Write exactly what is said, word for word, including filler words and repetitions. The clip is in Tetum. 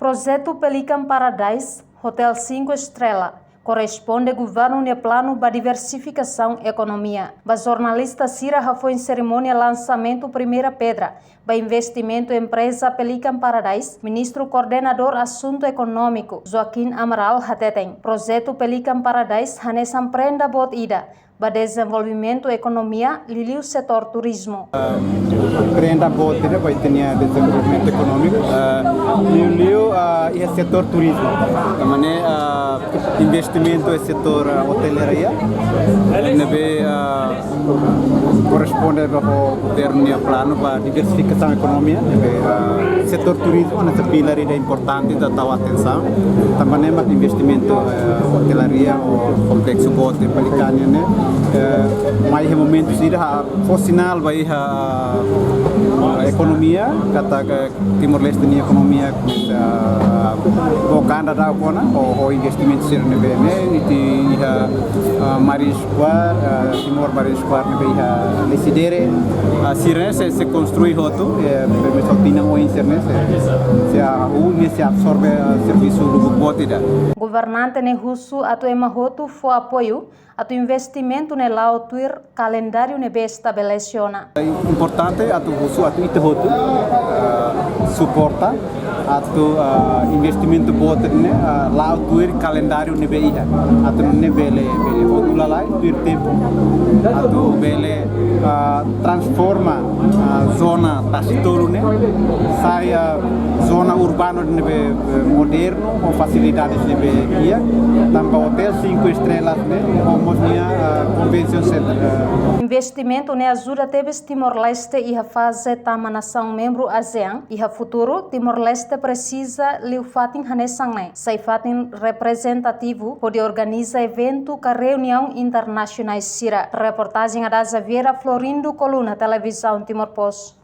Projetu Pelican Paradise, Hotel Cinco Estrela, korresponde governu nia planu ba diversifikasaun ekonomia. Ba jornalista sira hafoin serimónia lansamentu primeira pedra ba investimentu empreza Pelican Paradise, Ministru Koordenadór Asuntu Ekonómiku, Joaquim Amaral, hateten, projetu Pelican Paradise hanesan prenda boot ida ba dezenvolvimentu ekonomia, liuliu setór turizmu. Prenda boot ida ba ita-nia dezenvolvimentu ekonómiku, eh, liuliu, eh, iha setór turizmu. Tanba ne'e, eh, investimentu iha setór, eh, otelaria, ne'ebé, eh, korresponde ba ho governu nia planu ba diversifikasaun ekonomia, ne'ebé, eh, setór turizmu hanesan pilár ida importante atu tau atensaun. Tanba ne'e mak investimentu, eh, otelaria ou kompleksu boot Pelican ne'e, eh, mai iha momentu ida, ah, fó sinál ba iha, ah, ekonomia, katak Timor-Leste nia ekonomia komesa, ah, book anda daudauk ona, ho, ho investimentu sira ne'ebé ne'e, ita iha, ah, Marine Square, ah, Timor Marine Square ne'ebé iha Lecidere, ah, sira ne'e sei, sei konstrui hotu, eh, permite hotu tinan oin sira ne'e sei, sei, ah, hahú ne'e sei absorve, ah, servisu lubuk boot ida. Governante ne'e husu atu ema hotu fó apoiu atu investimentu ne'e la'o tuir kalendáriu ne'ebé estabelese ona. Importante atu husu atu ita hotu, ah, suporta atu, ah, investimentu boot ne'e, ah, la'o tuir kalendáriu ne'ebé iha. Atu nune'e bele, bele hotu lalais tuir tempu. Atu bele, ah, transforma, ah, zona Tasitolu ne'e sai, ah, zona urbanu ne'ebé, eh, modernu, ho fasilidades ne'ebé di'ak, tanba Hotel Cinco Estrelas ne'e, ho mós nia, ah, convention center, ah. Investimentu ne'e ajuda tebes Timor-Leste iha faze tama nasaun membru ASEAN. Iha futuru, Timor-Leste presiza liu fatin hanesan ne'e, sai fatin reprezentativu hodi organiza eventu ka reuniaun internasionais sira. Reportajen Ada Xaviera, Florindo Coluna, Televizaun Timor Post.